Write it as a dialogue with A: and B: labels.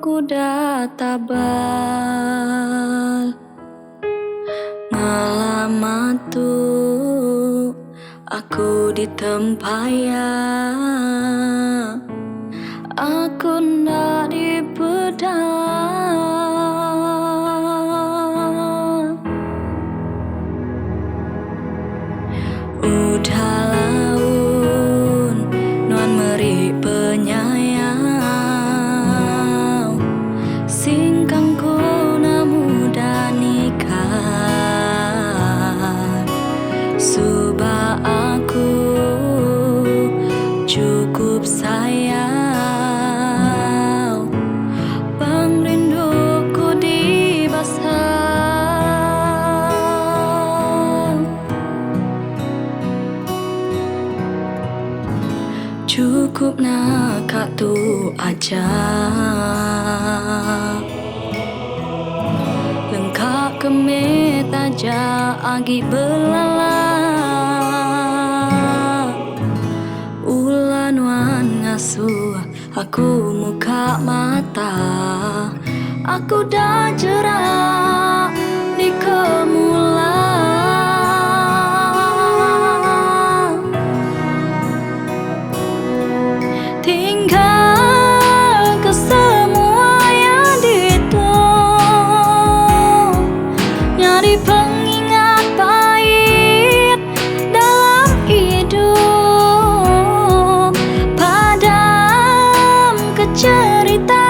A: Ku dah tabal Ngelama tu aku ditempaya Aku enda dipeda. Udah laun nuan meri penyayau Singkang ku nemu dah nikah Suba aku chukup sayau Pengerindu ku dibasau. Chukup naka tu aja. Lengka ke mit aja agi belala. Ulah nuan ngasuh aku muka mata. Aku dah jerak dikemula. Tinggal ke semua ya ditu Nyadi pengingat pait dalam idup Padam ke cerita.